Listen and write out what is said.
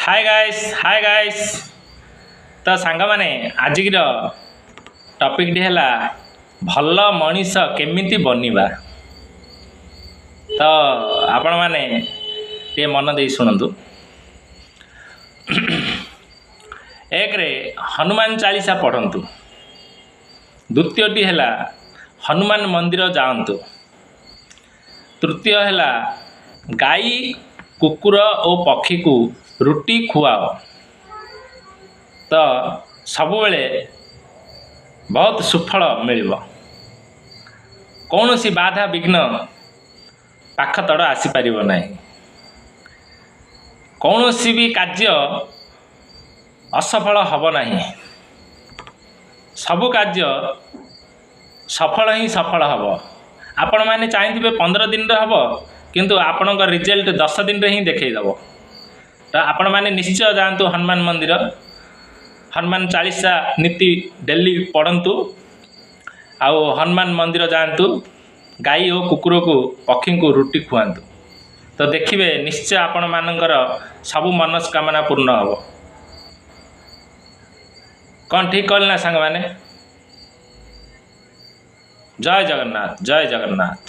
ହାଏ guys, ହାଏ guys. ତ ସାଙ୍ଗମାନେ, ଆଜିର ଟପିକ୍ଟି ହେଲା ଭଲ ମଣିଷ କେମିତି ବନିବା। ତ ଆପଣମାନେ ଟିକେ ମନ ଦେଇ ଶୁଣନ୍ତୁ। ଏକରେ ହନୁମାନ ଚାଳିଶା ପଢ଼ନ୍ତୁ। ଦ୍ୱିତୀୟଟି ହେଲା ହନୁମାନ ମନ୍ଦିର ଯାଆନ୍ତୁ। ତୃତୀୟ ହେଲା ଗାଈ, କୁକୁର ଓ ପକ୍ଷୀକୁ ରୁଟି ଖୁଆଅ। ତ ସବୁବେଳେ ବହୁତ ସୁଫଳ ମିଳିବ, କୌଣସି ବାଧା ବିଘ୍ନ ପାଖ ତଡ଼ ଆସିପାରିବ ନାହିଁ, କୌଣସି ବି କାର୍ଯ୍ୟ ଅସଫଳ ହେବ ନାହିଁ, ସବୁ କାର୍ଯ୍ୟ ସଫଳ ହିଁ ସଫଳ ହେବ। ଆପଣମାନେ ଚାହିଁଥିବେ 15 ଦିନରେ ହେବ, କିନ୍ତୁ ଆପଣଙ୍କ ରେଜଲ୍ଟ 10 ଦିନରେ ହିଁ ଦେଖାଇଦେବ। ତ ଆପଣମାନେ ନିଶ୍ଚୟ ଯାଆନ୍ତୁ ହନୁମାନ ମନ୍ଦିର, ହନୁମାନ ଚାଳିଶା ନୀତି ଡେଲି ପଢ଼ନ୍ତୁ ଆଉ ହନୁମାନ ମନ୍ଦିର ଯାଆନ୍ତୁ, ଗାଈ ଓ କୁକୁରକୁ ପକ୍ଷୀଙ୍କୁ ରୁଟି ଖୁଆନ୍ତୁ। ତ ଦେଖିବେ ନିଶ୍ଚୟ ଆପଣମାନଙ୍କର ସବୁ ମନସ୍କାମନା ପୂର୍ଣ୍ଣ ହେବ। କ'ଣ ଠିକ୍ କହିଲି ନା ସାଙ୍ଗମାନେ? ଜୟ ଜଗନ୍ନାଥ, ଜୟ ଜଗନ୍ନାଥ।